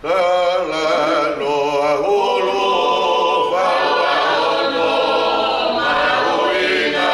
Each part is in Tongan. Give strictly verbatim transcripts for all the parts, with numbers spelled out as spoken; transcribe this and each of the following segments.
Talanoa hulu fakaongo mahuʻinga.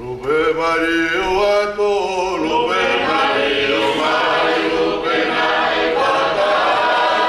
Lupe mali ua tu, lupe mali ua mali, lupe mali ua mali.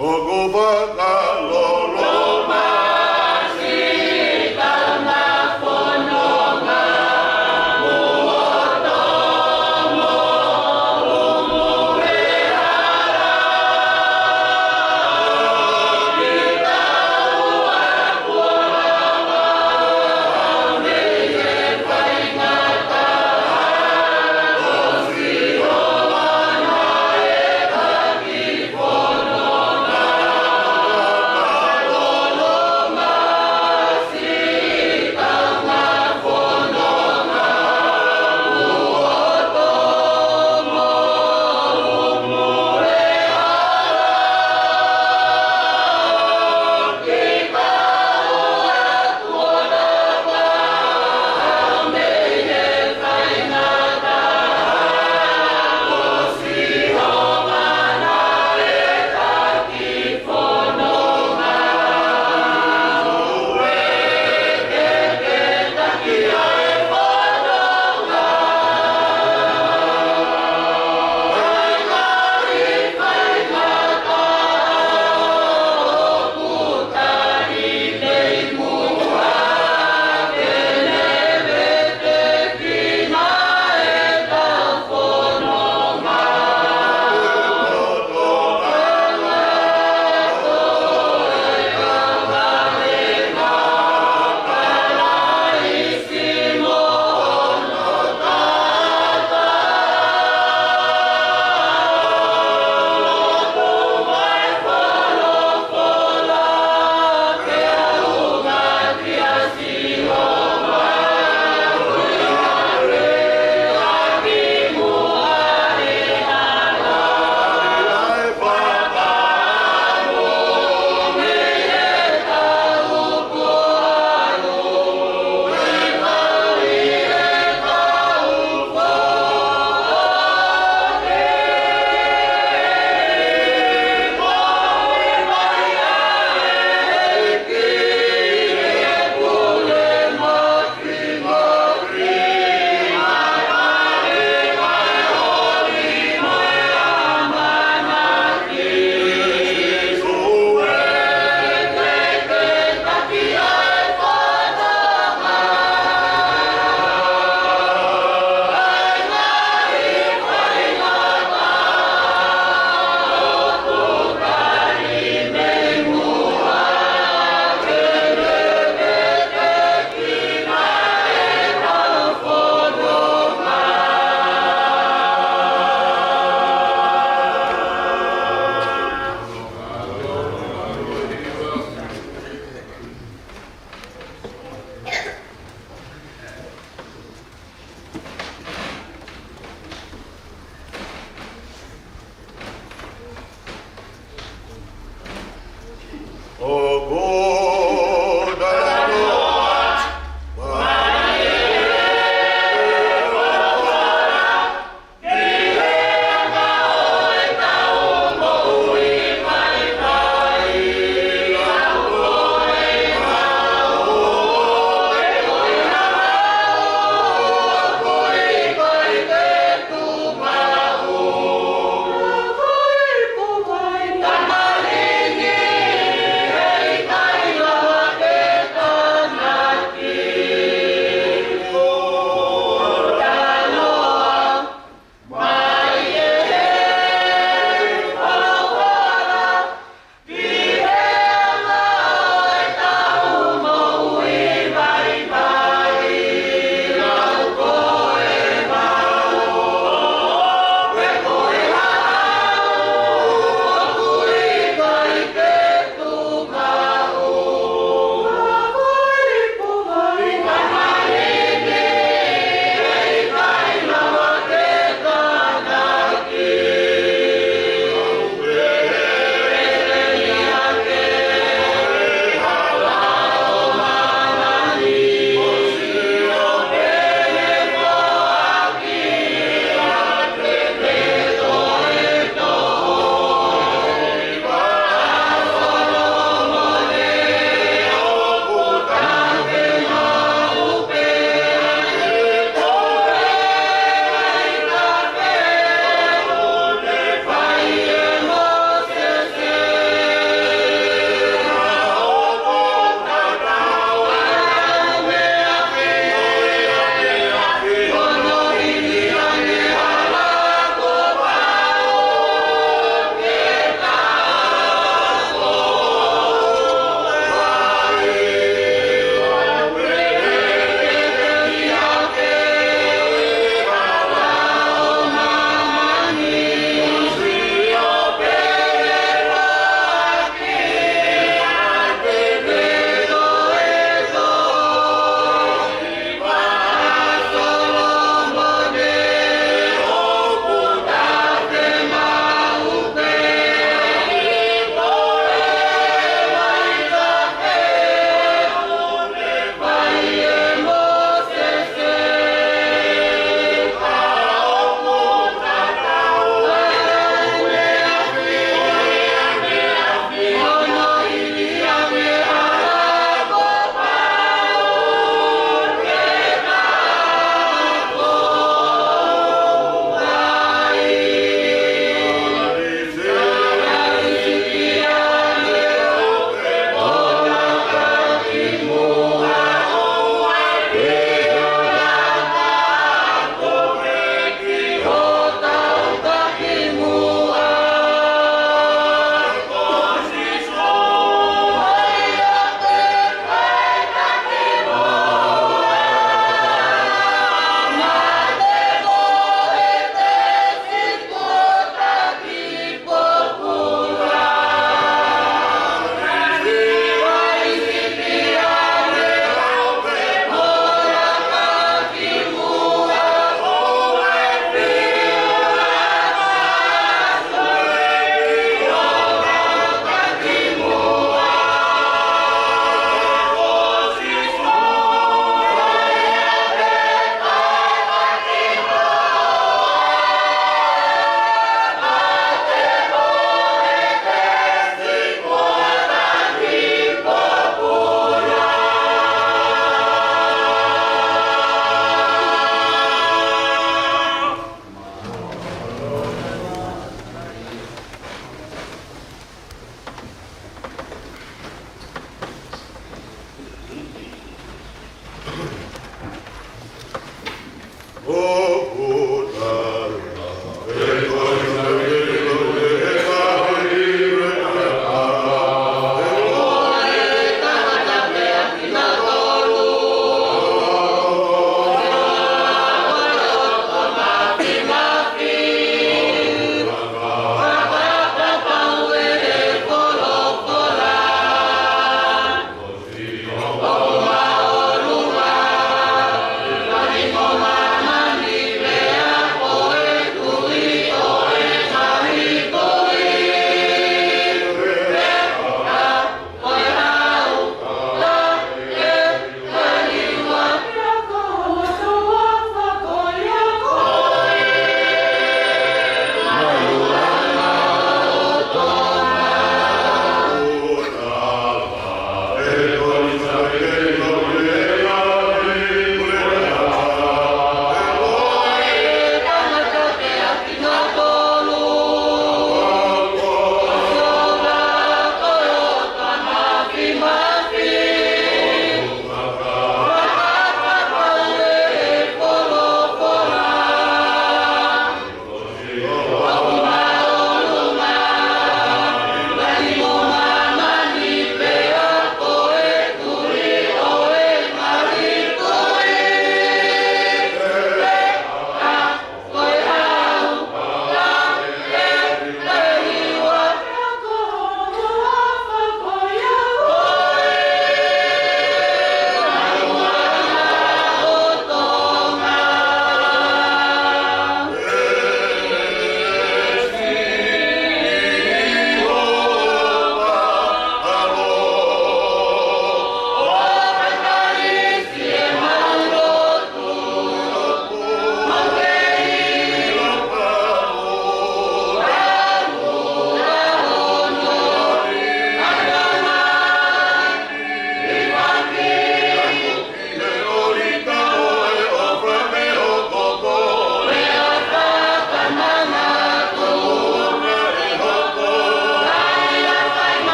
ʻOku fakaloloma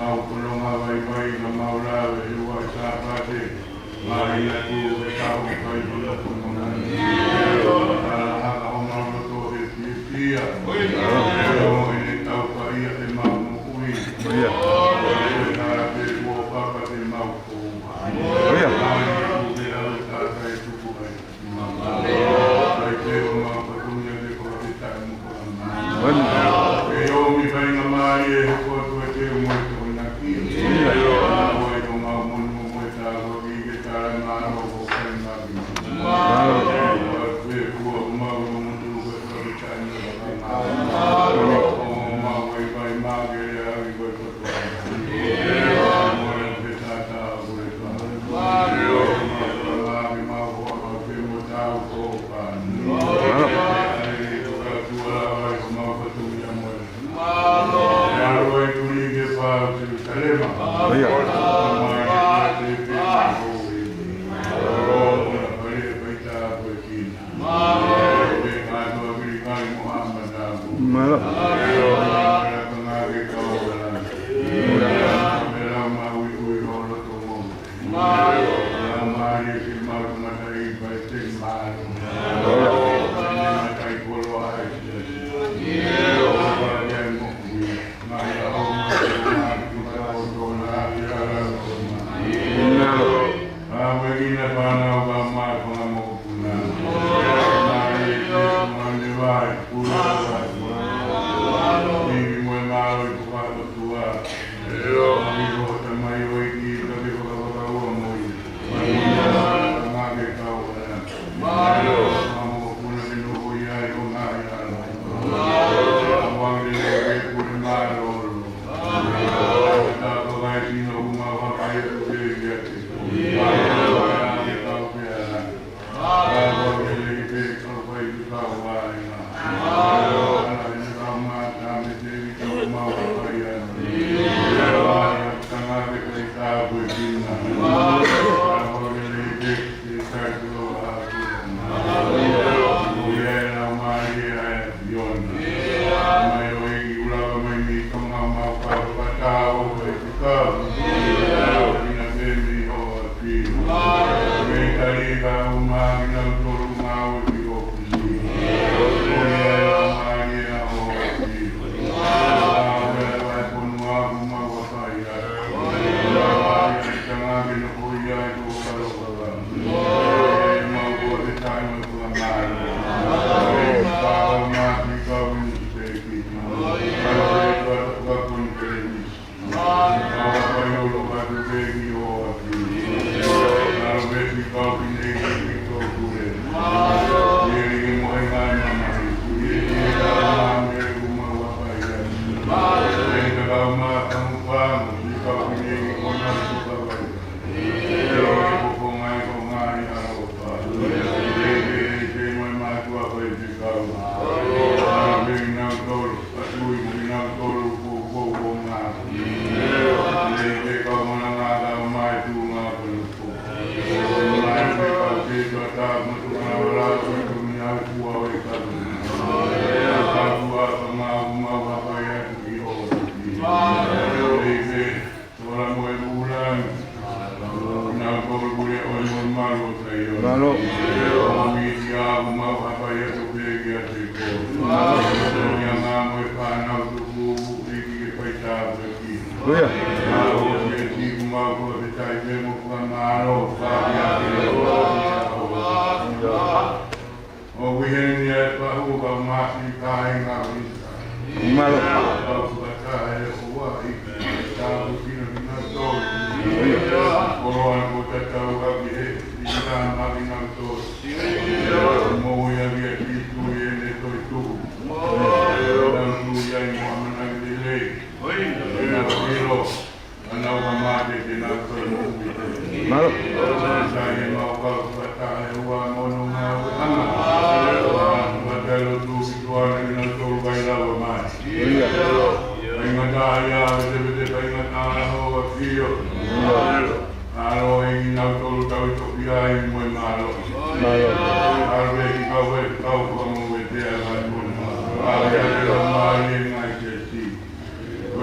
Mau kononga vaivai ka mau lave he ua Sāpate. Mai atu ke tau kai kona kona nani. Ala haka homau loto he fiefia. Io, ʻene taukaia ʻemau moʻui. Ko e hara pē kuo papa te mau koua. Mai atu ke ʻalu tata e tuku ai. Ke ʻomi faingamālie he koto e teu mo e tokonaki. Ua i o mau monu mo e tāua ki ke tala mā o ko kai mā ki mā. Ke kua o mau o mutu ko e tokonaki. O mau vai vai mā ke lea ki ko e Mālō. Mālō. Haleluia. Mālō. Mālō. Haleluia. Mālō.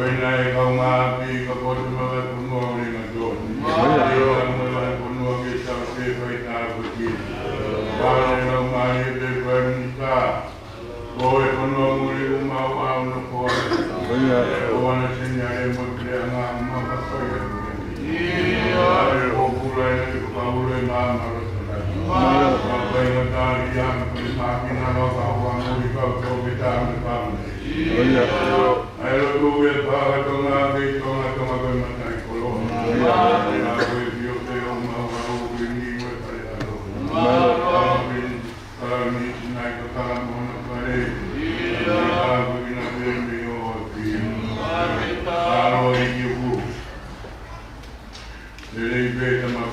Pea ʻi he kaungāʻapi ka poto mo e vahefonua ʻo e ʻuhinga tonu. Pea mo e vahefonua ke tau ke fai tāpuaki. Pea mo e laumālie pē Palaimīnisitā ʻo e fonua muli ʻoku mau ʻaonga ko ē. Ko ʻAna Seniale mo e puleʻanga ʻoku mau fai atu. Pea mo e pōpula ʻi he fakahulu ʻe māmā loto. Pea mo e faingataʻaʻia mo e mākina ʻo e kau muli kau tō ke tā me pāme. ʻA e lotu ke fakatonga ke tonga tonga ko e mataʻikoloa. Pea ko e fio pē ʻo mau ʻaho ko eni mo e fale ʻalo. Pea mo e Palaimīnisitā Naʻe ka kala mo hona fale. Pea ko ʻena pē mei ʻofi. Pea ʻoku ʻi ai ʻeku lelei pē tama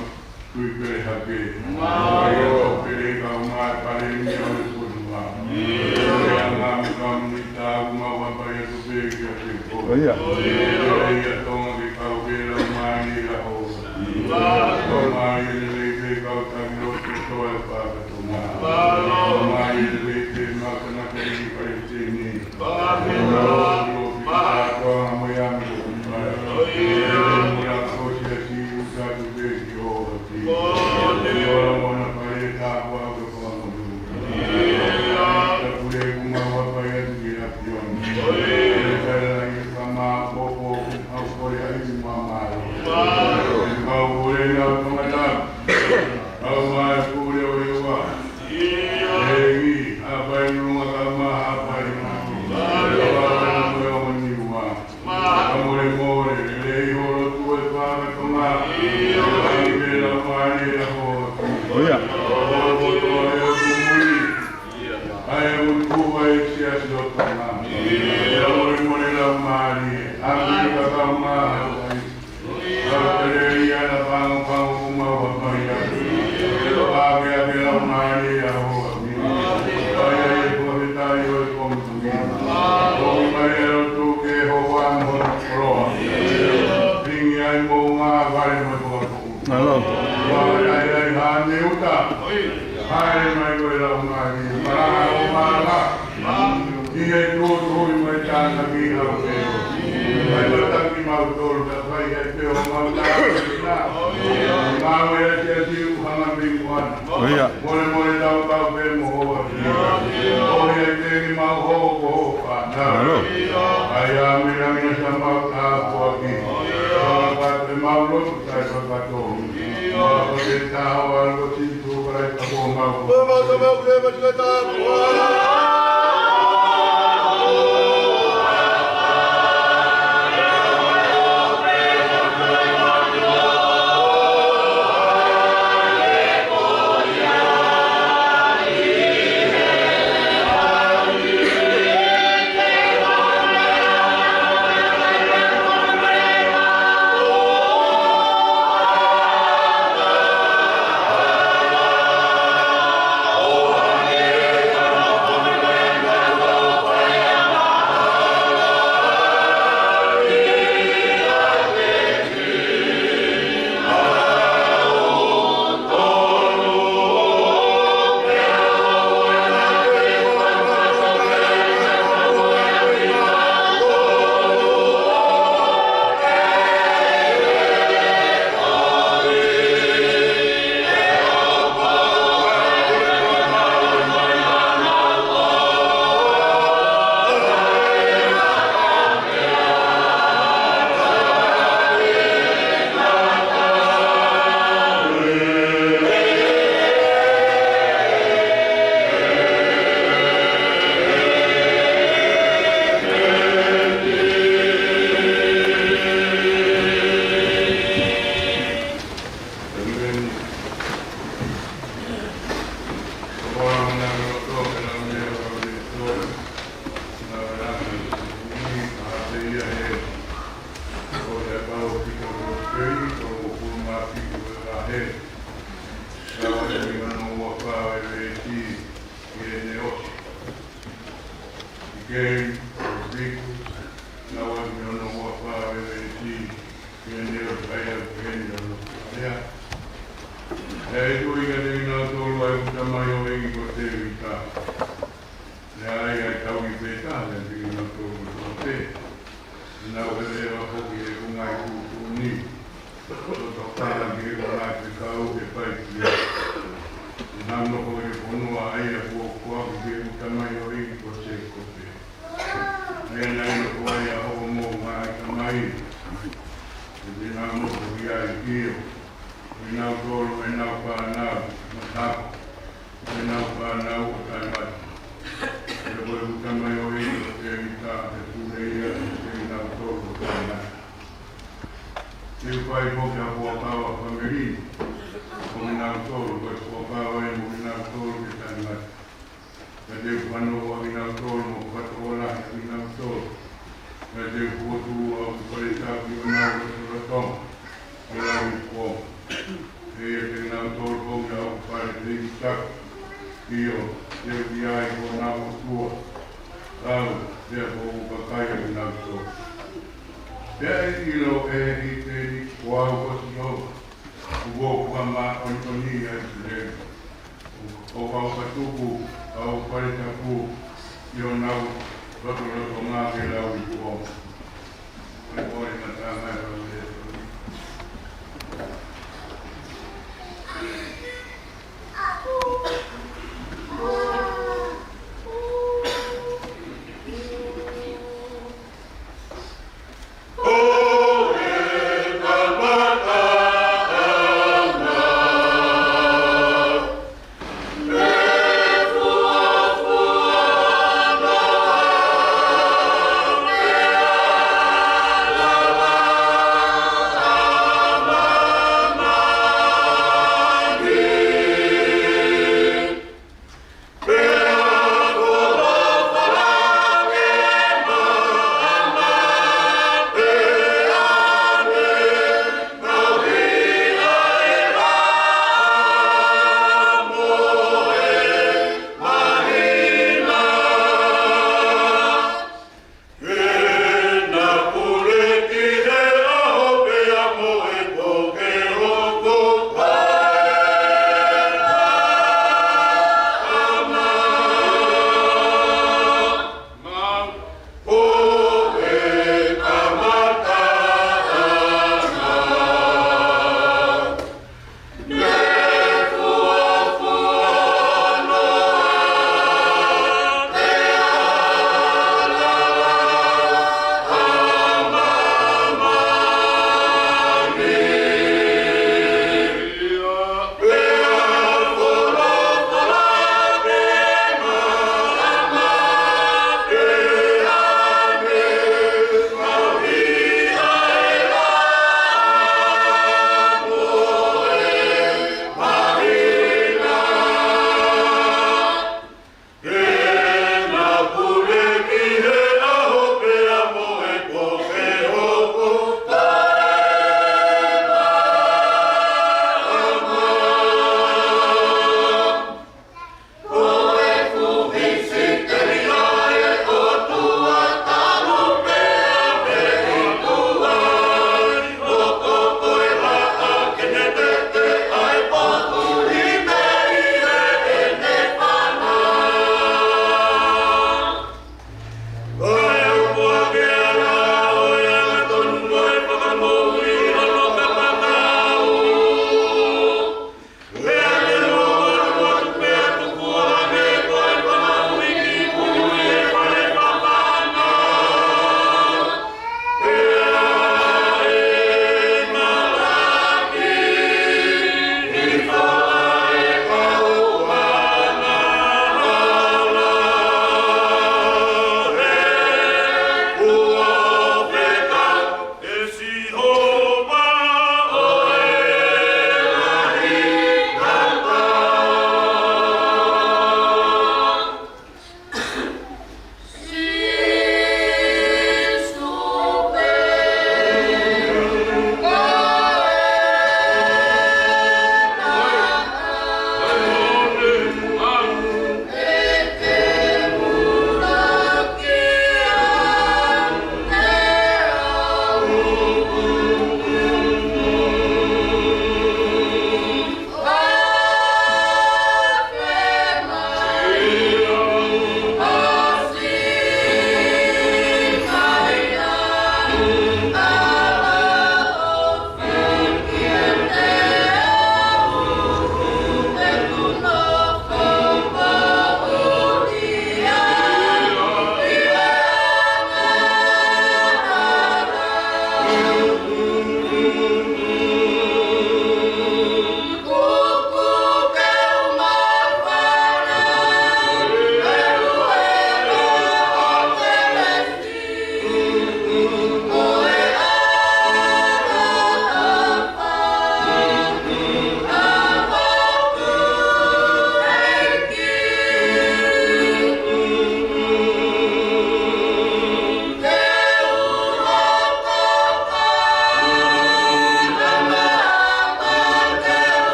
tui pele hake. Pea ʻoku pele kau mai pale ni au e potu ma. Pea ngā mika mita au mau hapai atu pē kia te ko. Pea tonga ke kau ke lau mai ni a o. Kau mai e lelei pē kau tangi loto toa e paka. Kau mai pule o e ua. ʻEiki, hapai nunga ka ma hapai nunga. Hapai nunga o ni ua. Ka mole mole, lelei holo tu e fakatonga. Hapai pē lau mai e ho. Holo kotoa e o tu muli. ʻA e utu ʻa e siasi ʻo Tonga. Ka mole mole lau mai. ʻAmelika ka ma hapai. Kau tele ia na pango pango kumau hapai atu. Pea ke ake lau mai a ho. Pea ia e kua fetai ʻo e komitumi. Komitumi mai e lotu ke ho wan ho koloa. Pingi ai mo ngā vale mo e kua koʻu. Mālō. Pea ai ai hane uta. Haere mai ko e lau mai. Malanga o malanga. ʻI he tuʻutuʻuni mai tāna ki au pē. Mai tataki mau tolu ta fai ai pē o mau tāna. Mau e ati ati u hanga mi muana. ʻIo. Mole mole tau kau pē mo hoa. ʻOi ai pē ni mau hoa ko hoa. Mālō. ʻAi a mira mira sa mau tāpuaki. Mau pē mau lotu tai fakatō. Mau pē tā hoa ko ti Ke, ke, ke, ke ne o taia ke ne o lea. ʻE tui ka te kinautolu ai uta mai o ingi ko te vita. ʻE ai ai tau i peta, ʻe te kinautolu ko te. Nau he ʻOku ʻi he ngaahi tuʻutuʻuni, ʻo tokanga ki he ngaahi fekau ʻe fai ki ai. Naʻa nau nofo ʻi he fonua ʻa ia kuo foaki ki heʻeku tamai ʻo ʻeiki ko Sēkope. ʻA ia naʻe nofo ai ʻa hoʻomou ngaahi tamai, ʻo te nau nofo ʻi ai, ʻio, ʻo kinautolu mo ʻenau fānau, mo e hako, mo ʻenau fānau ʻo taʻengata. Pea ko ʻeku tamai ʻo ʻeiki ko Tēvita, ʻe pule ia kiate kinautolu ʻo taʻengata. Te u fai foki ha fuakava fāmili mo kinautolu, ko e fuakava ia mo kinautolu ke taʻengata. Pea te u fanongo ʻa kinautolu mo fakatokolahi ʻa kinautolu. Pea te u fokotuʻu ʻa hoku fale tapu ʻi honau lotolotonga, ʻo lauikuonga. ʻE ʻiate kinautolu foki ʻa hoku fale feituʻutaki, ʻio, te u ʻi ai ko honau ʻOtua. Au, pea ʻoku ou kakai ʻa kinautolu. Pea ʻe ʻilo ʻe he ʻEiki ni ko au ko Sihova, ʻoku ou fakamāʻoniʻoniʻi ʻa ʻIsileli, ʻo fakatupu ʻa hoku fale tapu ʻi honau lotolotonga ke lauikuonga. Ko e moʻoni ʻa e tangata ʻo e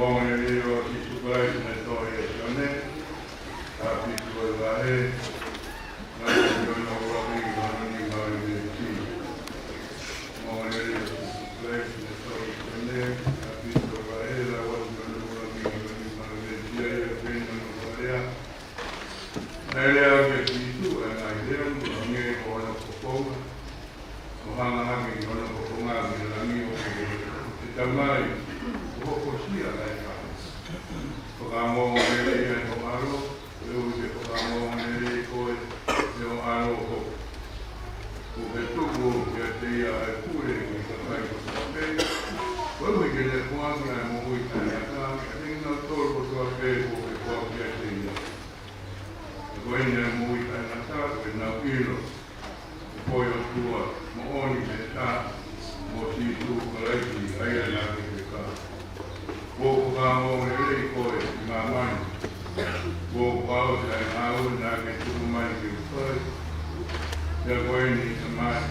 Ongoongolelei ʻo Sīsū Kalaisi naʻe tohi ʻe Sione, ʻapitu ʻo e vahe, naʻe ʻi hono ʻuluaki ki hono nima veesi. Ongoongolelei ʻo Sīsū Kalaisi naʻe tohi ʻe Sione, ʻapitu ʻo e vahe, naʻe ʻi hono ʻuluaki ki hono nima veesi, ʻa ia ko eni hono fakalea. Naʻe lea ʻa Sīsū, ʻa e ngaahi lea, ʻo hangē ko hono fofonga, ʻo hanga hake ki hono fofonga mei langi ʻo pehē, ʻE Tamai, kuo hokosia ʻa e ʻAlo. Fakaongoongo lelei ʻa ho ʻAlo, koeʻuhi ke fakaongoongo lelei koe ʻe ho ʻAlo hoku. Kuo ke tuku kiate ia ʻa e pule ki he kakai kotoa pē, koeʻuhi ke ne foaki ʻa e moʻui taʻengata kiate kinautolu kotoa pē kuo ke foaki kiate ia. He ko eni ʻa e moʻui taʻengata, ko ʻenau ʻilo ko koe ʻOtua moʻoni pē taha, mo Sīsū Kalaisi ʻa ia naʻa ke fekau. Kuo u fakaongoongo lelei koe ʻi māmani. Kuo u fakaʻosi ʻa e ngāue naʻa ke tuku mai ke u fai. Pea ko eni Tamai,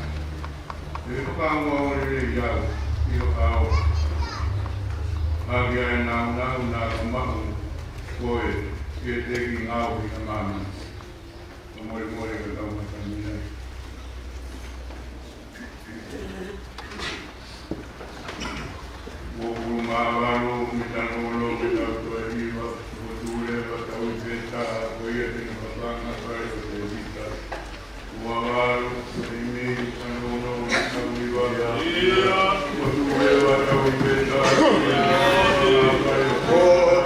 ke ke fakaongoongo lelei au ʻi ho ʻao, ʻaki ʻa e nāunau naʻa ku maʻu koe kiate kimaua ʻi māmani. Kae molemole ke tau matamia. Uofulu mā valu, mita nono, mita toe hiva, ʻo tule ʻa e tau i peta, ko ia te ne fafanga fale ʻo Tēvita. Ua valu, ʻi mita nono, mita toe hiva, ʻo tule ʻa e tau i peta, ko ia te ne fafanga fale ʻo Tēvita.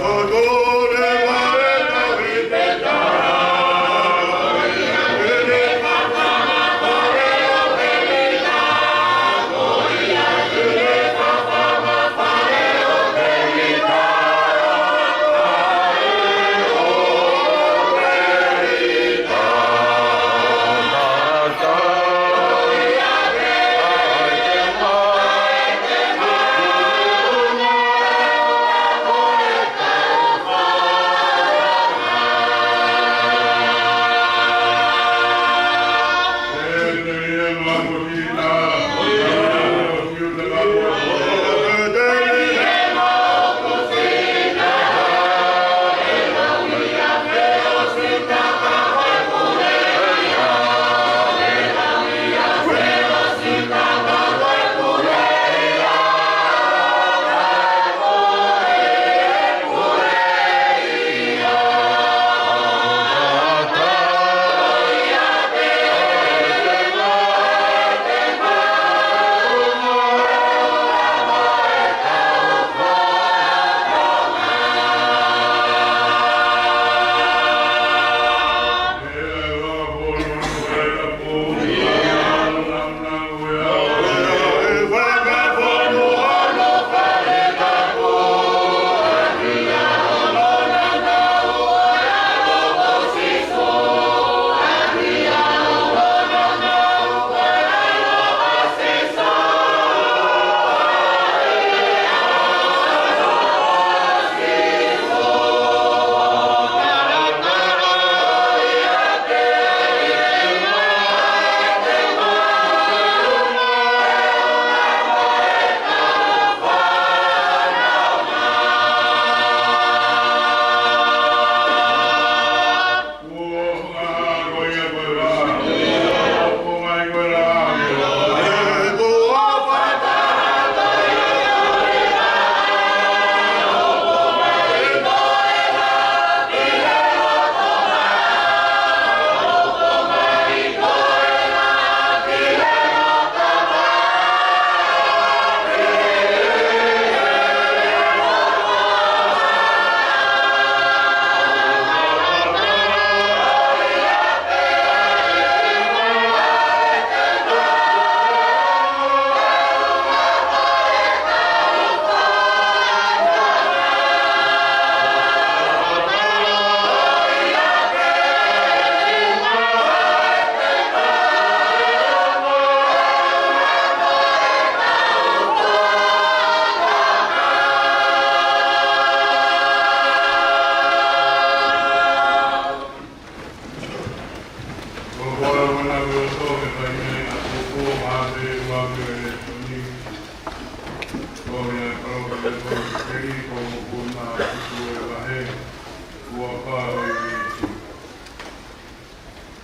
Kuo pau ʻa e Siasi.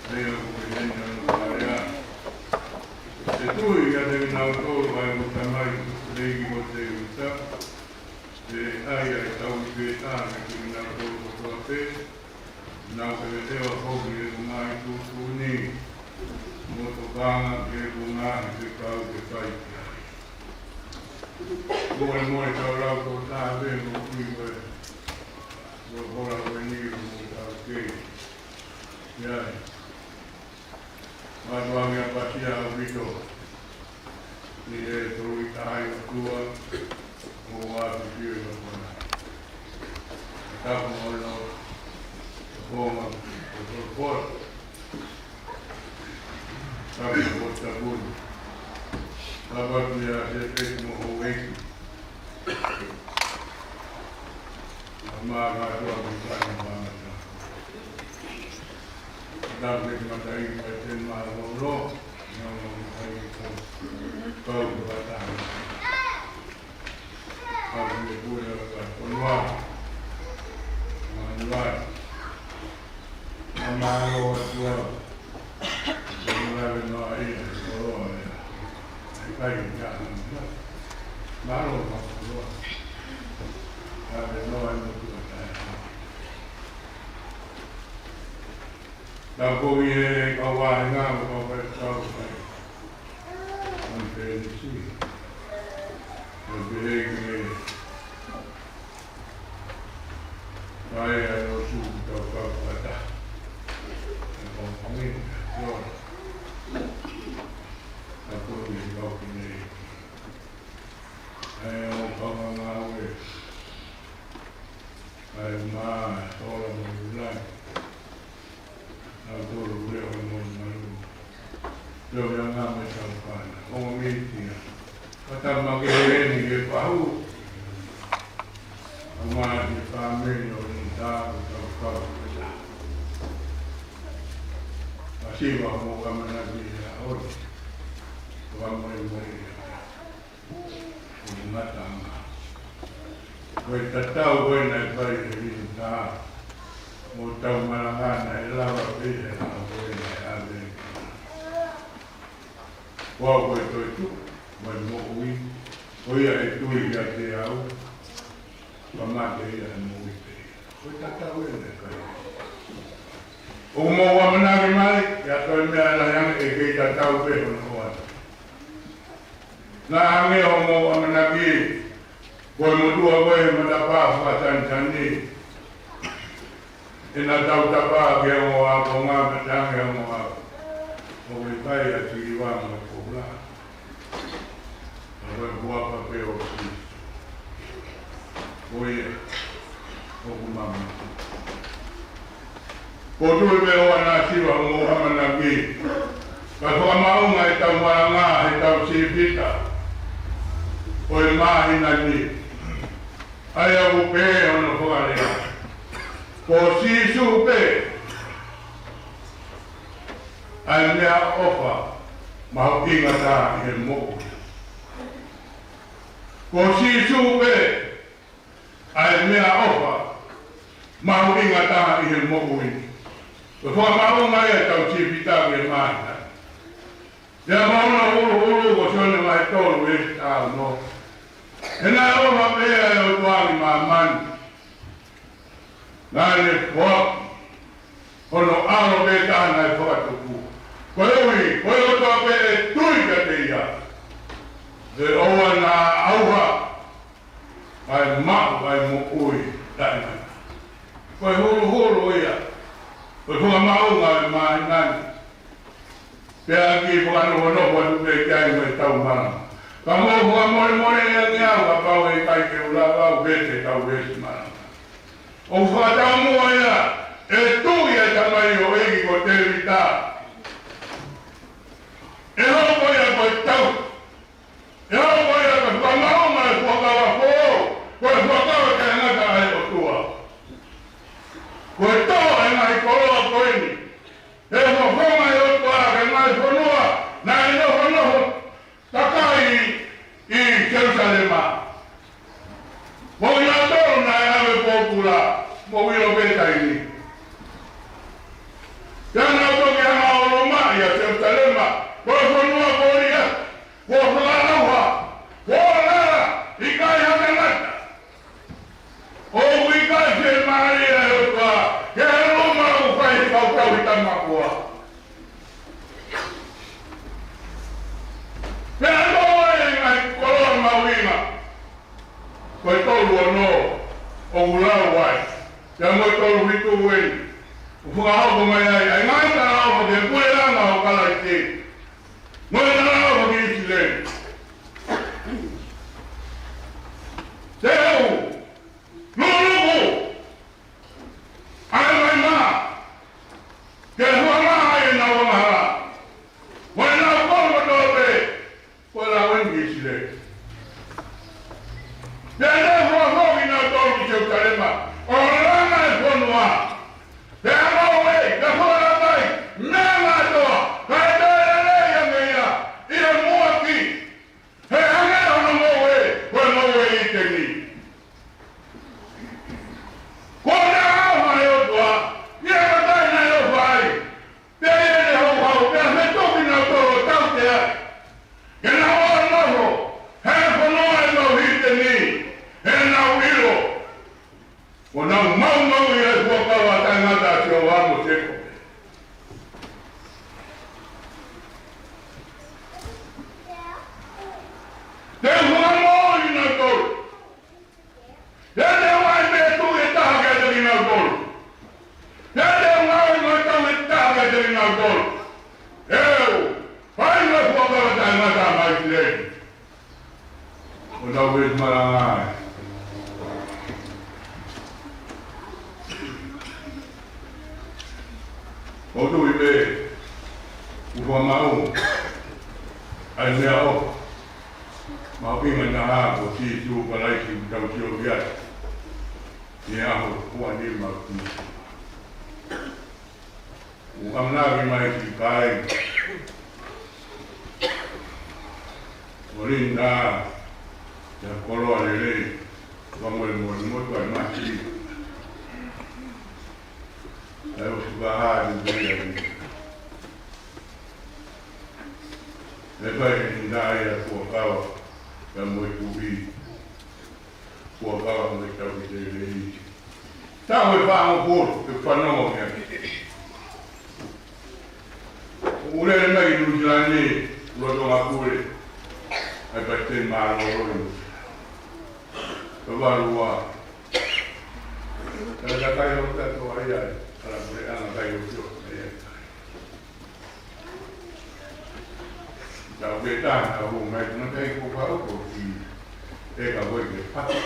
ʻA ia ko e heni ʻa e Kalea. ʻE tui kiate kinautolu ʻa e tamai, ʻEiki ko Tēvita, ʻe ʻai ʻa e tauhi pē taha kiate kinautolu kotoa pē, nau ke ʻeva foki ʻi he ngaahi tuʻutuʻuni mo tokanga ki he ngaahi fekau ke fai ki ai. Molemole tau lau ko e taha pē mo kui ko e ko e hola ko eni mo tau kei. ʻIo. Mātuʻa ʻapasia ʻaupito ʻi he Tolu-ʻi-Tahaʻi ʻOtua, ʻo ʻoatu ki he ʻOtua. Tapu mo hono, ko ma, ko e pola. Tapu mo e tapu. Tapu kia Sēpesi mo houʻeiki. Mālō ʻaupito ʻa e kāinga. Tapu ki he matai mo e te mālōlō. Mālō matai ko kau ko kata. Tapu ki he puleʻanga ʻo e fonua. Mālō. Mālō ʻOtua. Mālō ʻOtua. Mālō ʻOtua. Tapu ki he kau vāhenga mo e kau faifekau ʻo e konifelenisi. Mo e pehē ki he Kae ʻa e ʻOtua tau kau fakataha. ʻE kau pangini, ʻio. Tapu ki he kau pine. ʻA e ʻo kau ngāue. ʻA e mā, ʻa e sola mo e ʻulungaanga. Nautolu ʻoku leʻo mo e malu. Leʻo ia ngā mai tau pana. ʻO mītia. Kata ma ke heni ke pahu. ʻA mā ni pāmeni ʻo ni tā ko tau kau. Masiva mo ʻamanaki ia ʻo. Wa mo e mo ia. Ko e ngataʻanga. Ko e tatau ko ē naʻe fai ʻe Linitā mo Taumalanga naʻe lava pē he ʻaho ko ē naʻe ʻave. Ko au ko e toetuʻu mo e moʻui, ko ia ʻe tui kiate au, ka mate ia ʻe moʻui pē ia. Ko e tatau ē naʻe fai. ʻOku mou ʻamanaki mai, ʻe toe meʻa lahi ange ʻe kei tatau pē hono ʻoatu. Naʻa hangē hoʻomou ʻamanaki, ko e motuʻa ko ē he matapā fakatanitani, ʻena tautapa ki he ongo ākonga, matangi he ongo ākonga. ʻOku ʻikai ʻa e siliva mo e koula. Ka ko e huafa pē ʻo Sīsū. Ko ia, ʻoku mama. Ko e tui pē ʻoku ʻanasiva mo ʻamanaki. Ka fakamaʻunga ʻe Taumalanga he tau sipita ʻo e māhina ni. ʻA ia ʻoku pehē hono fakalea. Ko Sīsū pē ʻa e meʻaʻofa mahuʻinga taha ʻi he moʻui. Ko Sīsū pē ʻa e meʻaʻofa mahuʻinga taha ʻi he moʻui. Ko e fakamaʻunga ia ʻe tau sipita ki he māhina. Ia mo hono huluhulu ko Sione vahe tolu veesi taha ono. He naʻe ʻofa pehē ʻa e ʻOtua ki māmani. Naʻa ne foaki hono ʻAlo pē taha naʻe fakatupu. Koeʻuhi, ko e ʻOtua pē ʻe tui kiate ia, ʻe ʻoua naʻa ʻauha, kae maʻu ʻa e moʻui taʻengata. Ko e huluhulu ia, ko e fakamaʻunga ʻo e māhina ni. Pea ʻoku ou fakanofonofo atu pē ki ai mo e Taumalanga. Ka mou fakamolemole ange au kapau ʻe ʻikai ke u lava au pē ke tau veesi malanga. ʻOku fakataumuʻa ia, ʻe tui ʻa e tamaioʻeiki ko Tēvita. ʻE hoko ia ko e tau. ʻE hoko ia ko e fakamaʻunga ʻo e fuakava foʻou, ko e fuakava taʻengata ʻa e ʻOtua. Ko e tō ʻa e ngaahi koloa ko eni. ʻE fofonga ʻe he ʻOtua ki he ngaahi fonua naʻe nofonofo takai ʻi Selusalema. Mo kinautolu naʻe ʻave pōpula. Ko Uilo pē taimi ni. Pea naʻa nau toki hanga ʻo ʻalu mai ʻa Selusalema, ko e fonua ko ia, ko e fakalauha, ko e lala, ʻikai ha tangata. ʻOku ʻikai fiemālie ʻa e ʻOtua ke ʻalu mai ʻo fai e kau tauhi tamakoa. Pea ʻalu ai e ngaahi koloa mahuʻinga. Ko e tolu ono ʻoku lau ai, pea mo e tolu fitu eni, ʻoku fakahoko mai ai ʻa e ngaahi talaʻofa ki he puleʻanga ʻo Kalaisi, mo e talaʻofa ki ʻIsileli. Teu, luluku ʻa e vai mā, ke hua mā ai ʻenau angahala, mo ʻenau kolo kotoa pē, ko e lau eni ki ʻIsileli. Pea ne fakafoki kinautolu ki Selusalema, ʻo langa e fonua. Pea ngoue, pea fakalakai, meʻa kotoa, kae toe lelei ange ia ʻi he muʻaki, he hangē hono ngoue ko e ngoue ʻi ʻĪteni. Ko e ʻofa ʻa e ʻOtua, ʻi he kakai naʻe ʻofa ai. Pea ʻi heʻene houhau, pea fetuki kinautolu ʻo tautea, ke nau ō ʻo nofo he fonua ʻo e kau hīteni, he naʻa nau ʻilo kuo nau maumauʻi ʻa e fuakava taʻengata ʻa Sihova mo Sēkope. Te u fakamoʻui kinautolu. Pea te u ʻai pē tuʻi ʻe taha kiate kinautolu. Pea te u ngāue mo e tauhi ʻe taha kiate kinautolu. ʻE u fai mo e fuakava taʻengata maʻa ʻIsileli. ʻO tau pē malanga ai. ʻOku ou tui pē ʻoku fakamaʻu ʻa e meʻaʻofa mahuʻinga taha ko Sīsū Kalaisi ʻoku tau sio ki ai ʻi he ʻaho ua ni ma ki. ʻOku ʻamanaki mai siʻi kāinga ʻo Linda, ʻa e koloa lelei, fakamolemole mo e tuai mati. ʻA e ʻosi fakahā atu pē ia ni. ʻE fai ʻe Linda ia fuakava, pea mo e tuʻi, fuakava mo e tauhi lelei. Taʻu ʻe fāngofulu, ke fanongo mei ai. ʻOku lele mai ki Nuʻusila ni, lolotonga pule ʻa e Palesiteni Mālōlō ʻi Nuʻusila. Ka valu ua. Ka ka kai o tato ai ai, ala pule anga kai o tio, ai ai. Tau ke taha, ʻo mai, na kai ko ka o ko ki, ʻe ka ko ke patu.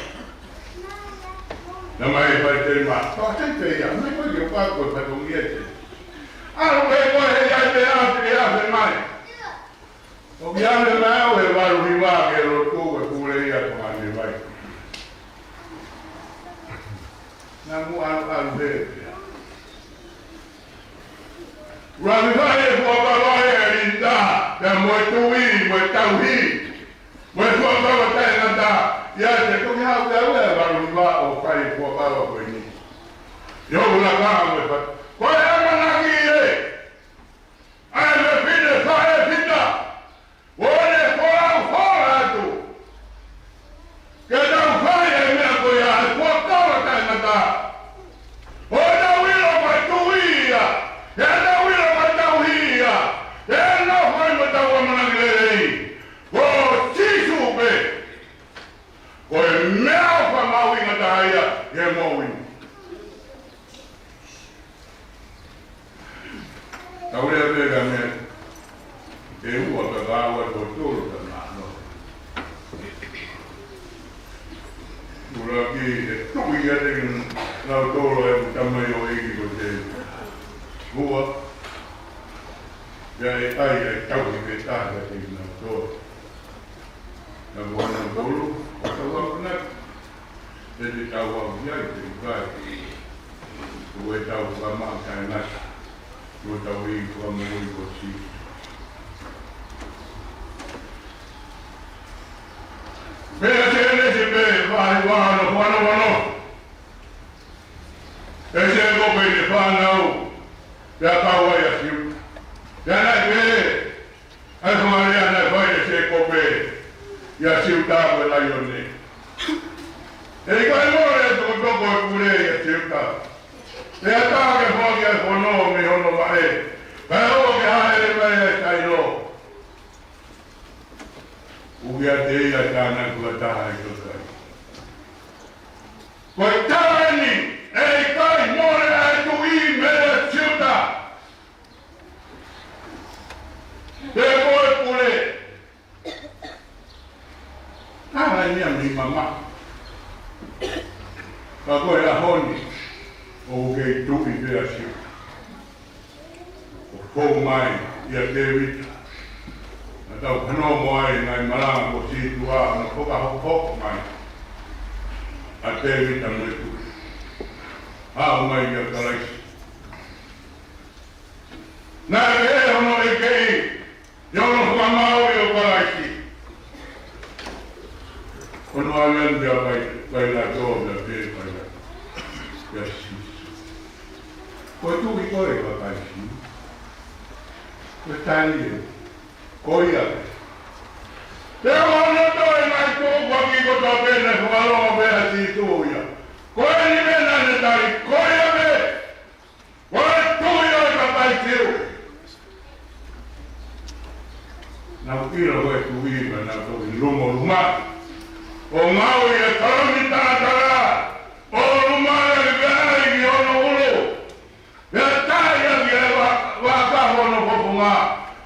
Na mai pai te ma, pa te te ia, mai ko ke pa ko patu ia te. ʻAlu pē koe he ʻikai pē ʻafe, ʻe ʻafe mai. ʻOku ʻi ai e meʻa ʻo e valu hiva ke lotu ʻe pule ia ko ʻene vai. Naʻa mou ʻalu, ʻalu pē. Ua ni fai e fuakava ʻe Linda, pea mo e tuʻi, mo e tauhi, mo e fuakava taʻengata, ʻi ai te toki haʻu pē au ʻe valu hiva ʻo fai e fuakava ko eni. ʻI hoku lakanga mo e fatu. Ko e ʻamanaki ē, ʻa e fefine faʻē fita, ʻo ne folau fola atu. Ke tau fai e meʻa ko ia, ʻa e fuakava taʻengata. ʻO tau ʻilo ko e tuʻi ia, ʻe tau ʻilo ko e tauhi ia, ʻe nofo ai mo tau ʻamanaki lelei. Ko Sīsū pē, ko e meʻaʻofa mahuʻinga taha ia, ʻi he moʻui. Tau lea pē ka meʻa ʻe ua ka ka ua tō tolo ka nā no. Ula ki he tuʻi ia te lau tolo e tamai ʻo ʻEiki ko te ua. Ia e ai e tauhi pē taha te lau tolo. Na ko ana tolo, o tau aku na. Te te tau au ia i te ukai. Ko e tau kama kae ngata. Ko tau i kua mo i ko si. Pea te ne te pe, vai vano, vano, vano. fānau, pea kau ai ʻa Siuta. Pea naʻe pehē ʻa e fakalea naʻe fai ʻe Sēkope ʻia Siuta ko e laione. ʻE ʻikai mole e tokotoko e pule ʻia Siuta. Pea tā ke foaki ʻa e fono mei hono vaʻe, kae ʻoua ke hāʻele mai ʻa Sailo. ʻUki ʻiate ia ʻa e tānaki fakataha ʻi Sotai. Ko e tala eni, ʻe ʻikai mole ʻa e tuʻi meia Siuta. Pe ko e pule. Tala eni ia mei mamahi. Ka ko e ʻaho ni, ʻoku kei tuʻi pē ʻa Siuta. ʻO fou mai ʻia Tēvita. Naʻa tau fanongo ai ngaahi malanga ko Sīsū ʻa hono fakahokohoko mai ʻa Tēvita mo e tuʻi. Haʻu mai ʻia Kalaisi. Naʻe ʻi ai hono ʻekeʻi, ʻi hono fakamaau ʻo Kalaisi. Ko hono ʻalu ʻa Pai-, Pailato, ʻa Pailato. ʻIa Sīsū. Ko e tuʻi koe ʻa e kakai Siu? Ko e tali ē. Ko ia pē. Pea ʻoku toe mai tuʻu ʻaki ko tau pē naʻe fakalongo pē ʻa Sīsū ia. Ko eni pē naʻa ne tali, ko ia pē. Ko e tuʻi ʻo e kakai Siu. Naʻa ku ʻilo ko e tuʻi, pea naʻa ku toki luma luma. ʻO ngāue ʻi he kalomi talatala. ʻO luma ia ki ai ki hono ʻulu. Pea tā ia ki he va-, vaka hono fofonga.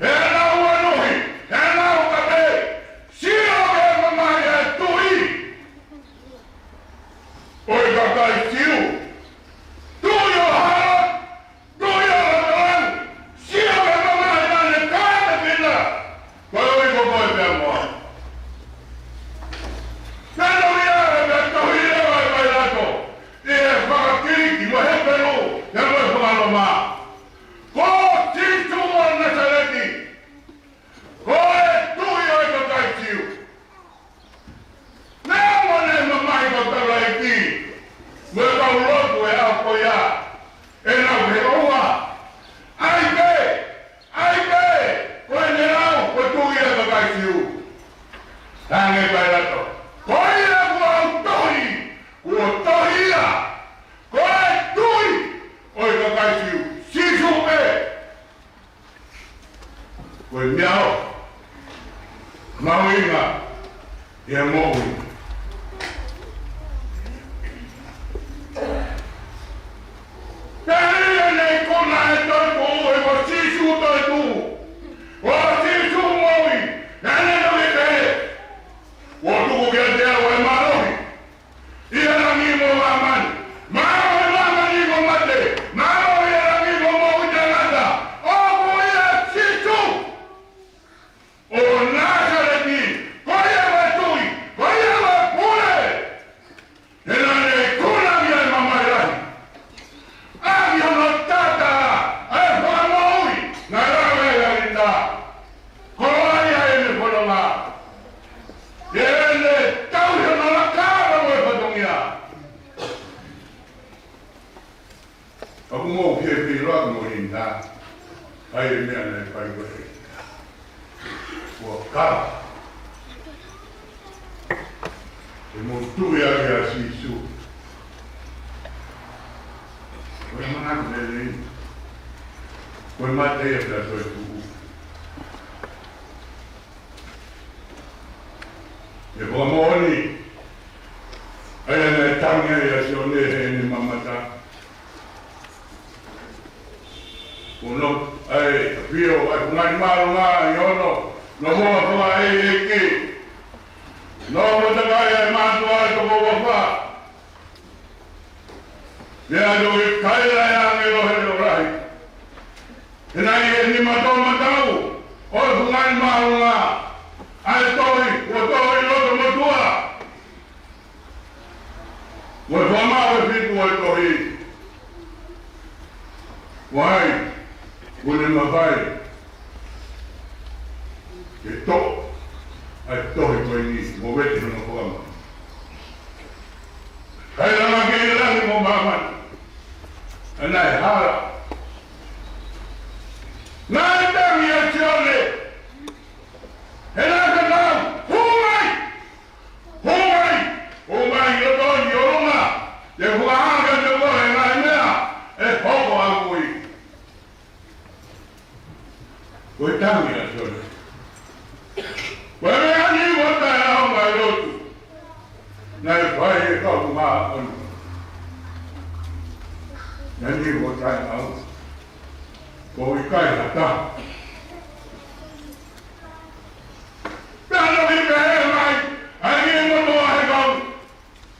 He naʻa uanuhi, he naʻa ukape. Sio ki he mamahi ʻa e tuʻi ʻo e kakai Siu. Tuʻi ʻo hala, tuʻi ʻo lotolani. Sio ki he mamahi naʻa ne kātekina. Ko e ui ko koe pea mo au. Pea naʻe ʻi ai pea tohi leva ʻe Pailato ʻi he fakakiliki mo e Hepelū, pea mo e fakaloma. Ko Sīsū ʻo Nasaleti. Ko e tuʻi ʻo e kakai Siu. Neongo naʻe mamahi kau tangataʻeiki mo e kau lotu he ʻaho ko ia, ʻenau feʻauhi. ʻAi pē, ʻai pē, ko ʻene lau, ko e tuʻi ʻo e kakai Siu. Talaange ʻe Pailato, ko ia kuo u tohi, kuo tohi ia, ko e tuʻi ʻo e kakai Siu, Sīsū pē. Ko e meʻa ʻoku mahuʻinga ʻi he moʻui. Pea ʻi heʻene ikuna ʻa e toetuʻu, he ko Sīsū toetuʻu, ko Sīsū moʻui, naʻa ne toki pehē, kuo tuku kiate au ʻa e mālohi ʻi he langi mo māmani. Mālohi ʻi māmani mo mate. Mālohi ʻi he langi mo moʻui taʻengata. ʻOku ʻia Sīsū ʻo Nasaleti. Ko ia ko e tuʻi. Ko ia ko e pule. He naʻa ne ikuna ʻi he mamahi lahi. ʻAki hono taʻataʻa ʻa e fakamoʻui naʻe lave ʻi he ʻalinga. Ko ia ʻene fononga. ʻEne tauhi hono lakanga mo e fatongia. ʻOku mou fiefia ʻaupito mo Linda. ʻAi e meʻa naʻe fai ko ē. Kuo kava. ʻE mou tuʻi ʻa Sīsū. Ko e manatu lelei. Ko e mate ia pea toetuʻu. ʻE fakamoʻoni, ʻa ia naʻe tangi ai ʻa Sione heʻene mamata. Ko hono, ʻa e, ʻafio, ʻa e fungani māʻolunga ʻi hono, nofoʻanga fakaʻeiʻeiki. Nofoʻanga takai ʻa e mātuʻa ʻe toko uofā. Pea toki kaila ʻe he ʻāngelo he leʻo lahi. He naʻe ʻi he nima toʻomataʻu ʻo e fungani māʻolunga ʻa e tohi, kuo tohi ʻi loto motuʻa. Mo e fakamaau ʻe fitu ʻo e tohi. Ko hai kuo ne mafai ke toʻo ʻa e tohi ko eni mo vete hono fakamaau? Kaila ʻa e langi mo māmani. ʻA ia naʻe hala Naʻe fai ʻe he kau māʻoniʻoni. Naʻe ni vo tai au. Ko e kai hata. Pea naʻe pehē mai, ʻa e ni mo mo ai kau.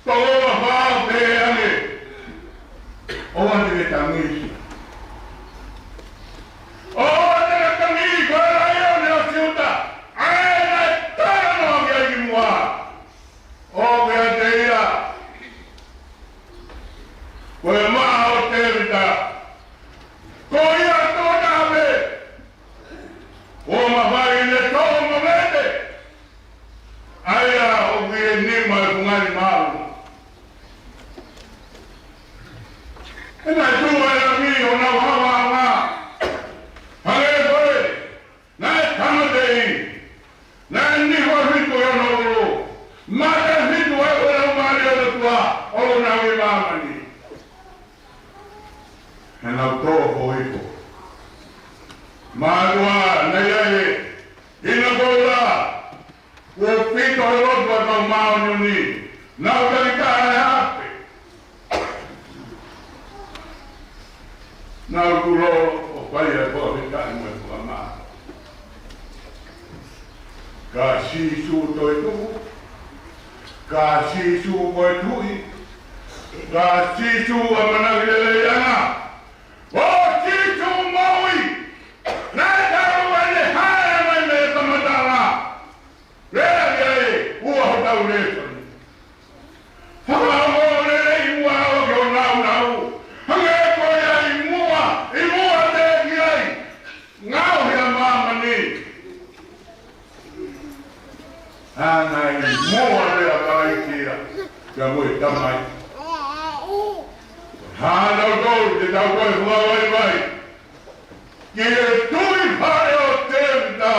Tō a fā pē ange. ʻOua te ke tangi. ʻOua te ke tangi, ko e laione ʻo Siuta. ʻA ē naʻe talanoa ki ai kimuʻa. ʻO kiate ia. Ko e maʻa ʻo Tēvita. Ko ia tō tape. ʻO mafai ne tō mo mete. ʻA ia ʻoku ʻi he nima ʻo e fungani māʻolunga. He naʻe tuʻu ʻa e langi ʻo nau havaʻanga. Hangē ko e, naʻe tamateʻi. Naʻe niho fitu ʻi hono ʻulu. Mate fitu ʻa e Laumālie ʻo e ʻOtua ʻo nau ʻi māmani. He naʻa nau tō ko ipo. Mātuʻa, naʻe ʻi ai e ʻina koula. Kuo pito he lotu ʻa e kau māʻoniʻoni. Naʻa nau taki taha e hape. Naʻa nau tulo ʻo fai ʻa e fakafetaʻi mo e fakamālō. Ka Sīsū toetuʻu. Ka Sīsū ko e Tuʻi. Ka Sīsū ʻamanaki leleiʻanga. Ko Sīsū moʻui. Naʻe talu ʻene hae mai mei he kamataʻanga. Lea ki ai, ua hotau lēsoni. Fakaongo lelei muʻa ʻo ke o naunau. Hangē ko ia ʻi muʻa, ʻi muʻa teʻeki ai ngaohi ʻa māmani. Hanga ʻi muʻa lea kalaisi ia, kia mo e Tamai. Hanga ʻo tau te tau toe fakavaivai. Ki he tuʻi fale ʻo Tēvita.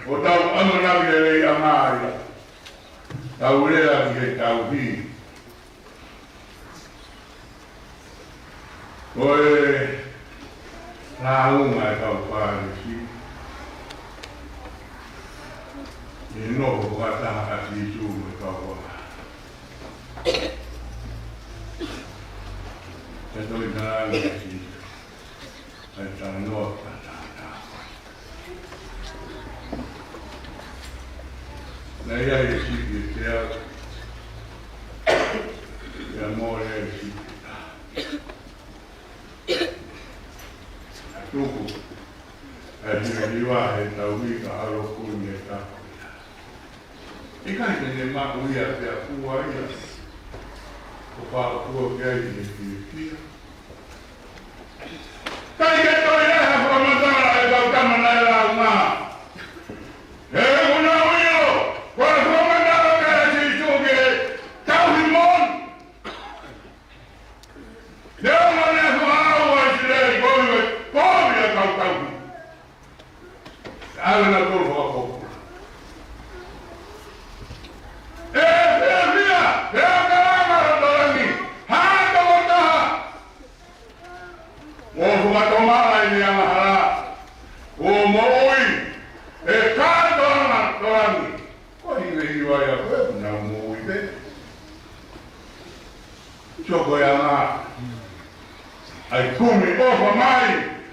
ʻO tau ʻamanaki leleiʻanga ia. Tau lea ki he tauhi. Ko e lāunga e kau Fālesi. ʻI he nofo fakataha ʻa Sīsū mo e kau ʻaho. He toi nā ʻa Sīsū. ʻA e talanoa fakataha. Naʻe ʻi ai e sipi ʻe teau. Pea mole ai e sipi ʻe taha. Ka tuku ʻa e hivahiva he tauhi ka ʻalu ʻo kumi e tapu. ʻIkai te ne maʻu ia pea fua ia. Ko e fua ki ai ʻi he fiefia. ʻIkai ke toe ʻi ai ha fakamatala ʻe kau tama naʻe lāunga. He ʻoku nau ʻilo, ko e fakamatala ʻa Sīsū ke tauhi moʻoni. Lea mai ʻa e fakaʻau ʻa ʻIsileli, ko e, ko e kau tauhi. ʻAlu ʻo tolo fakapōpula. ʻE fiefia, ʻe kalanga ʻa e langi, ha tokotaha. ʻO fakatomaʻa ʻene angahala, ʻo moʻui, ʻe kātoanga ʻa e langi. Ko e hivahiva ia ko e, naʻa nau moʻui pē. Sio ko e anga ʻa e kumi ʻofa mai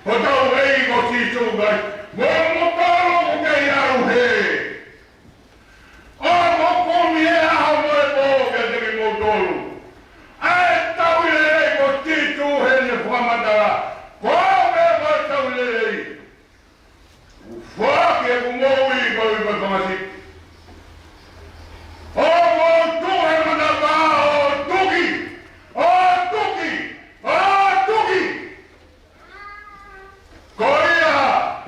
hotau ʻEiki ko Sīsū Kalaisi, mo kimoutolu ʻoku kei ʻalu hē. ʻOku kumi he ʻaho mo e pō kiate kimoutolu ʻa e tauhi lelei ko Sīsū heʻene fakamatala. Ko e meʻa ko e tauhi lelei. Foaki ʻeku moʻui koeʻuhi ko e fanga sipi. ʻOku ou tuʻu he manava ʻo tuki, ʻo tuki, ʻo tuki. Ko ia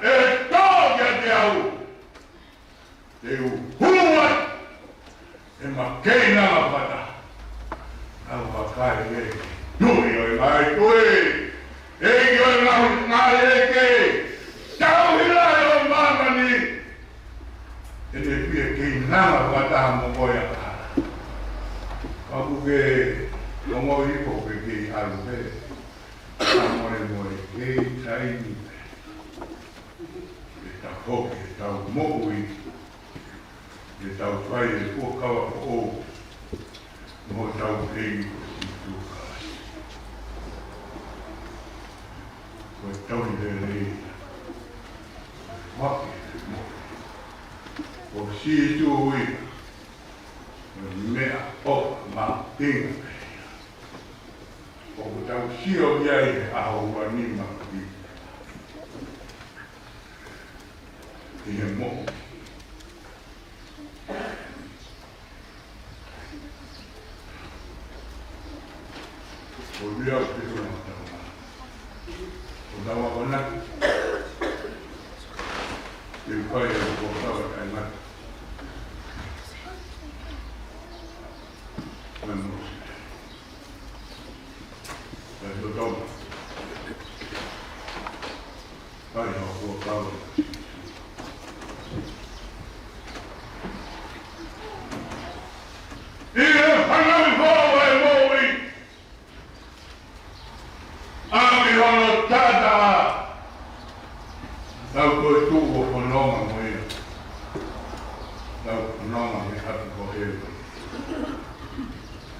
ʻe tō kiate au, te u hū atu. ʻE makeina ʻa e fata. ʻA e vakai ē. Tuʻi ʻo e ngaahi tuʻi. ʻEiki ʻo e ngaahi, ngaahi ʻeiki. Tauhi lahi ʻo māmani. ʻE ne pia keina ʻa e fata mo koe ʻa ka. Ka ʻoku ke ongoʻi ʻoku ke kei ʻalu pē. Ka mole mole kei taimi pē. ʻE tafoki ʻetau moʻui. ʻE tau fai e fuakava foʻou. Ko e tauhi lelei. Ko e Siʻi Tuʻi. Ko e meʻaʻofa mahuʻinga. ʻOku tau sio ki ai he ʻaho ua nima ki he moʻui. Ko ia ʻoku tau na. Ko tau akonaki. Te u fai ʻa e kuo kava kai mata. Mai mo. Ka tō tō. Kai ha kuo kava. ʻI he fānau ko ē ʻo e moʻui. ʻAmi hono tata. Tau toe tuʻu ʻo fononga mo ia. Tau fononga he ʻapi ko ē.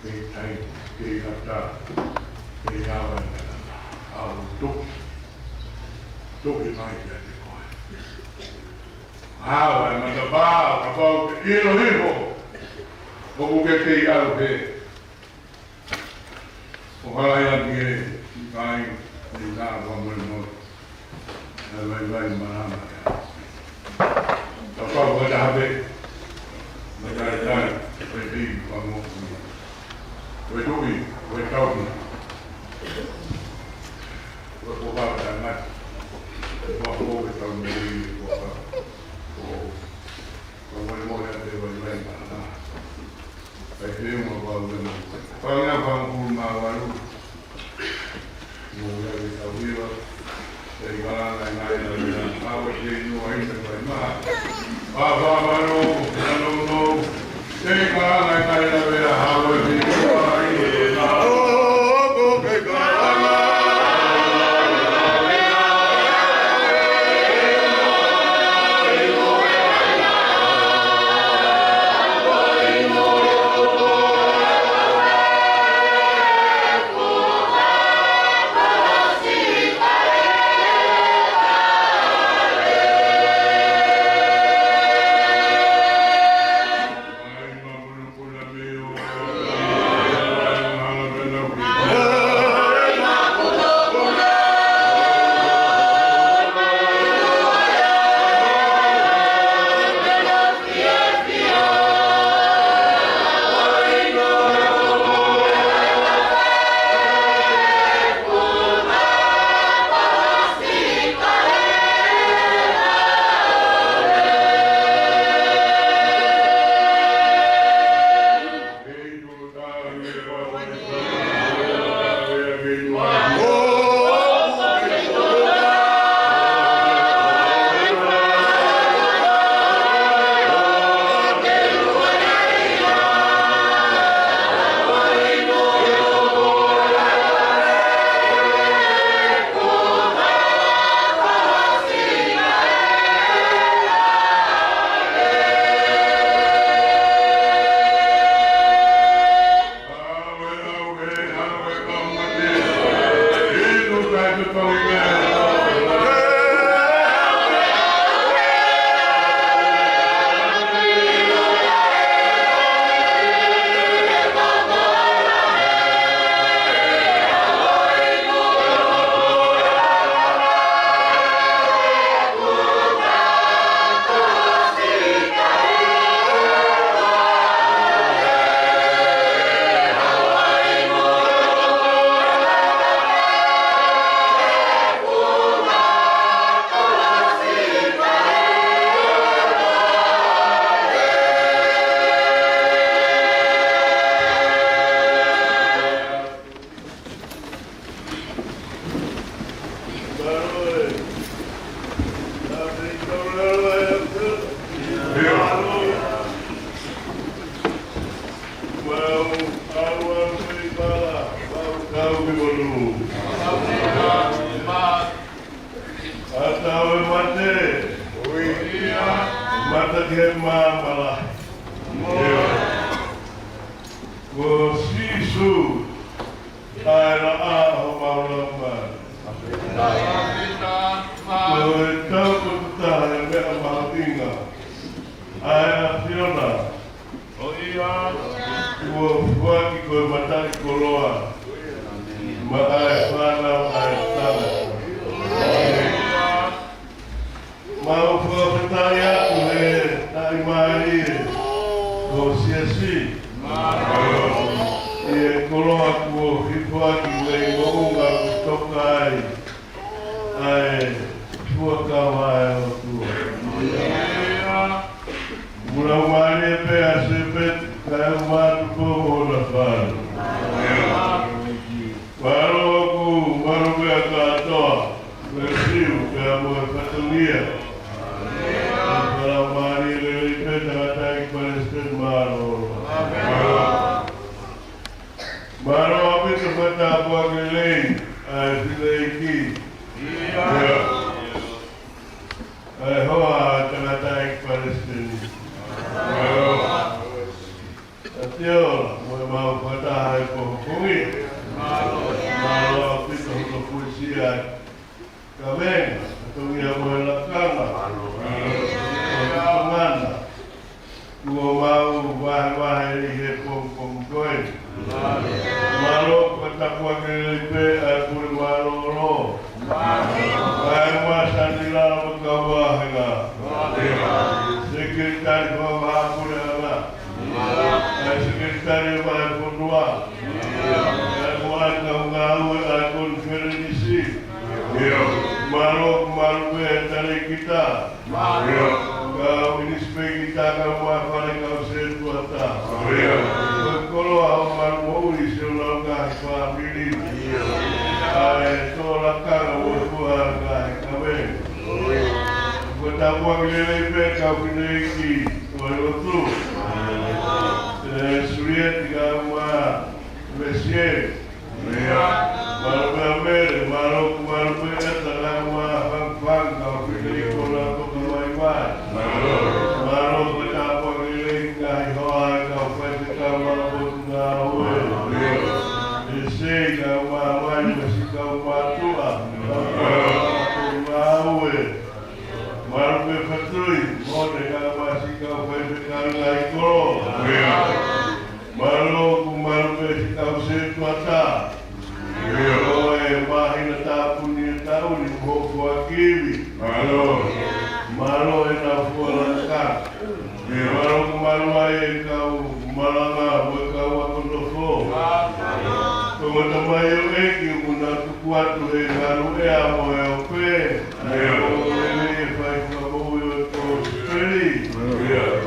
Kei tai, kei ata, kei awa, au tuki. Tuki mai kiate koe. Awa e matapā, kapau ke ʻilo hifo. ʻOku ke kei au he. ʻO halai atu ki he, ʻikai, ʻi he taha ua molemole. ʻAi vaivai malanga. Kapau ʻe taha pē. Mataʻi tai, ko e tiki pamo. Ko e tuʻi, ko e tauhi. Ko e pokapū tangata. Ko e pokapū tauhi, ko e pokapū. Ko e molemole atu e vaivai malanga. Kai te uma vau e mo. Fanga fanga pulu ma valu. Mo ia ke tau hiva. Te i kalanga i ngai na ia. Awa te i nua i te vai ma. Papa mano, mano no. Te i kalanga i ngai na ia. Awa te i nua i te vai ma. Ata ʻo e mate. Mata ke mamala. Ko Sīsū ʻa e laʻā ʻo homau laumālie. Ko e taupotu taha ʻo e meʻa mahuʻinga ʻa e ʻAfiona, ʻo ia kuo foaki ko e mataʻikoloa maʻa e fānau ʻa e tangata. Mau fakafetaʻi atu he taʻimālie ʻo e siasi ʻi he koloa kuo hifo ʻaki mei moʻunga kuo toka ai ʻa e fuakava ʻa e ʻOtua. Mo e laumālie pē ʻa Sēpeti kae ʻumaʻā Tupou mo hona fānau. Mālō ʻoku mālō pē ʻa kātoa, Lesiu pea mo e fatongia. Mo e laumālie lelei pē tangataʻeiki palesiteni, mālō. Mālō ʻaupito, fakatapu ʻa e lelei ʻa e fineʻeiki, ʻa e hoa ʻa e tangataʻeiki palesiteni. Mālō. ʻAtiola, mo e mau fakataha he pongipongi ni. Mālō ʻaupito hono fuesia ʻa e kavenga, fatongia mo e lakanga, ʻo e tangata kuo mau vahevahe ʻi he pongipongi ko eni. Mālō, fakatapu ʻa e lelei pē ʻa e pule mālōlō. Kae ʻumaʻā Sanila mo e kau vāhenga. Sekelitali fakavahaʻapuleʻanga. ʻA e sekelitali ʻo e vahefonua. Kae ʻumaʻā e kau ngāue ʻa e konifelenisi. Mālō, mālō pē talēkita. Kau ʻinisipēkita kae ʻumaʻā e fale kau sētuata. Ko e koloa ʻo homau moʻui siʻonau ngaahi fāmili. ʻA e tō lakanga mo e fua ngaahi kavenga. Fakatapu ʻa e lelei pē kau fineʻeiki ʻo e lotu. ʻE Sulieti kae ʻumaʻā Mesieli. Mālō pē ʻa Mele, mālō, mālō pē ʻa e tangata mo e fanga, fanga kau fineʻeiki ʻoku nau toka vaivai. Mālō, fakatapu ʻa e lelei ki he ngaahi hoa ʻa e kau faifekau mo e potungāue. ʻE Sei kae ʻumaʻā Mai mo e siʻi kau mātuʻa, kau potungāue. Mālō pē Fatui, Mone kae ʻumaʻā e siʻi kau faifekau ngaahi kolo. Mālō, ʻoku mālō pē siʻi kau sētuata. Ko e māhina tāpuni ʻo e taʻu ni mo e foaki ivi. Mālō. Mālō ʻenau fua lakanga. Mālō, ʻoku mālō ai e kau malanga mo e kau ako nofo. Ko e ngaahi tamaioʻeiki ʻoku nau tuku atu he ngaluʻea mo e ope. ʻA e ongoongolelei ʻa e fai fakamoʻui ʻo e Kosipeli.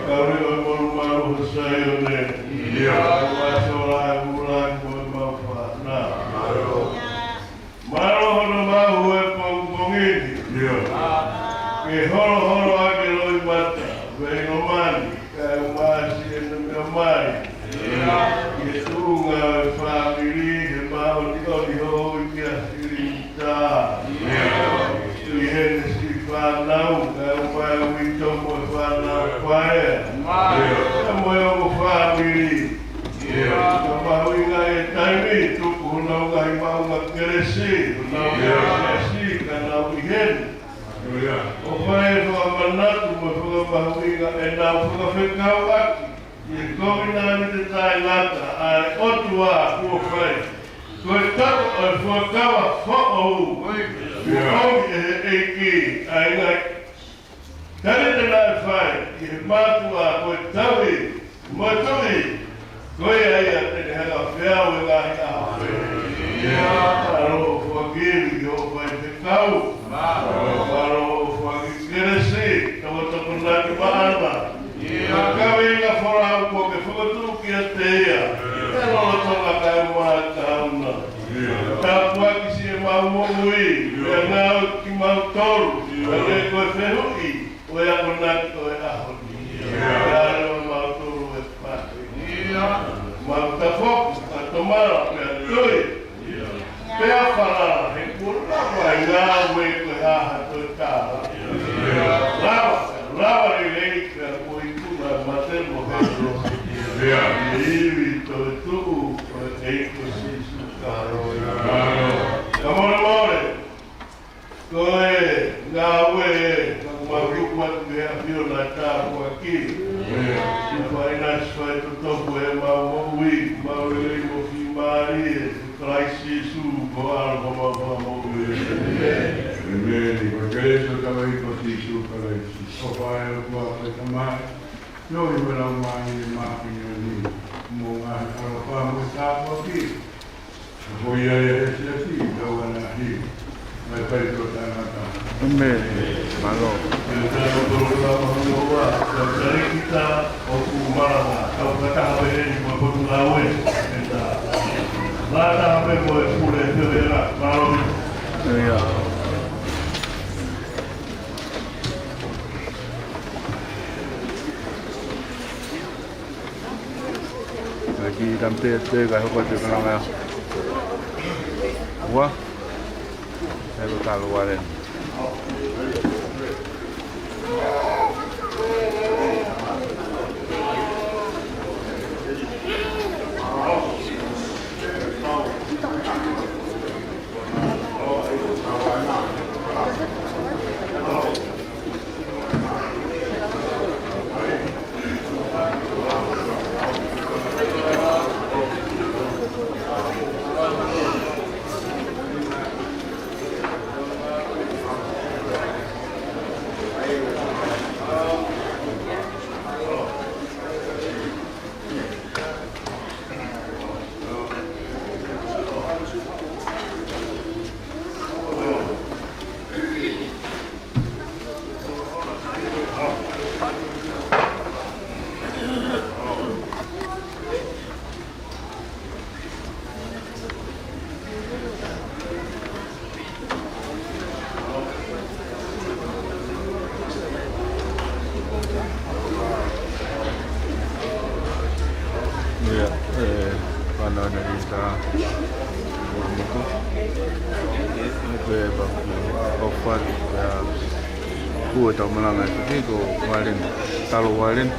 Kau leʻo ʻo e Malumalu ʻo Saione. Kau ʻa Sola ʻa e Mula mo e mau fānau. Mālō hono maʻu he pongipongi ni. Ke holoholo ʻa e loʻimata, veinga mani, kae ʻumaʻā siʻene meʻa mai. ʻI he tuʻunga ʻo e fāmili, he māʻoniʻoni houʻeiki ʻa Silinita. ʻI heʻene siʻi fānau, kae ʻumaʻā e uitou mo e fānau paea. Kae mo e ongo fāmili. Ka mahuʻinga e taimi, tuku honau ngaahi maʻunga kelesi, honau ngaahi kelesi, ka nau ʻi heni. ʻO fai e fakamanatu mo e fakamahuʻinga ʻenau fakafekauʻaki ʻi he kovinānite taʻengata ʻa e ʻOtua kuo fai. Ko e taʻu ʻo e fuakava foʻou. Kuo ʻomi ʻe he ʻEiki ʻa e ngaahi tali te nau fai ʻi he mātuʻa ko e tauhi mo e tui. Ko ia ia te ne hanga feau e ngaahi ʻaho pē. Mālō foaki ki hoʻo faifekau. Mālō foaki kelesi, tokotoko naki maʻana. Ko e kaveinga folau kuo ke fokotuʻu kiate ia. ʻE lolotonga kae ʻumaʻā e taʻu na. Tāpuakiʻi siʻemau moʻui, pea ngāue kimautolu, pea ke ko e fehuʻi ʻo e akonaki ʻo e ʻaho ni. Pea lava mautolu ʻo e pā. Mau tafoki, ʻa tomala, pea tui. Pea falala, he kuo lava e ngāue ko e hā ha toe tala. Lava, lava lelei, pea kuo ikuna mate mo he. Pea ivi toe tui. Ko Sīsū ka hoi. Ka molemole. Ko e ngāue ē, ka mau tuku atu ki he ʻAfiona ʻa e tāpuaki. ʻĒmeni. Ke fai ʻa e siʻi fai totofu ʻemau moʻui, mau lelei mo fiemālie, ʻia Kalaisi Sīsū, ko e ʻAlo ʻo homau Fakamoʻui. ʻĒmeni. Ko e kelesi ʻa hotau ʻEiki ko Sīsū Kalaisi, ʻofa ʻa e ʻOtua ko e Tamai, feohi mo e Laumālie Māʻoniʻoni, mo e ngaahi ʻaloʻofa mo e tāpuaki, ko ia ʻe he siasi, tau anahi, mai fai tō tangata. ʻĒmeni. Mālō. Ke tau tō tangata, tau tali kita, ʻoku malanga, tau fakataha pē heni mo e Potungāue, ʻe ta. Lata pē mo e pule, pē pē la, mālō. ʻIo. Laki tampe te ka hoko atu ka nanga. Ua. Helo talo wale. ʻIo, ē, pana na i ta. Motu. Pe pa, ʻofa, ʻa, kuo tau malanga ʻi he ko Valen, talo Valen.